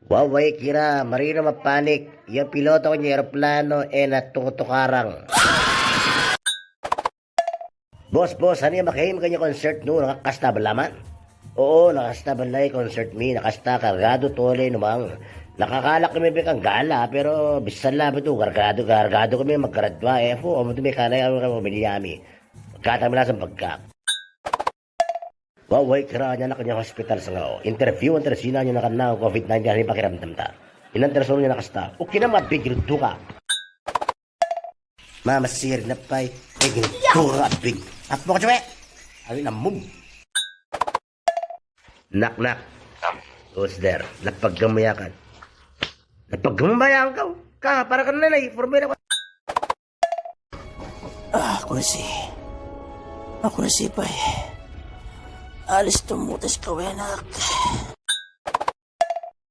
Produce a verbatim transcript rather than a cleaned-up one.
Wawai kira, marino mapanic. Yo piloto ñe aeroplano e na tuktuk arang. Boss, boss, ani makeim ke ñe concert nu, nakakasta belaman? Oo, nakasta belai concert mi, nakasta kargado tole numang. Nakakalak kemi bekan gala, pero bisala betu kargado, kargado kemi magkaradua, efo, o betu me kanai kami familia mi. Kata mila sempegak. Wawai kira ñan anak ñan hospital sengau. Interview antar Sina ñan anak COVID nineteen hari pakiram temta. Inan tersoro ñan nakasta. Ukina ma big rutuka. Ma masir napai. Egin tuka big. Apa kau cewek? Awi namum. Nak nak. Who's there? Lapag kamu ya kan? Lapag kamu bayang kau. Ka para kena lagi formula. Ah, kunsi. Ah, kunsi pai. Alis tumutas kawenak.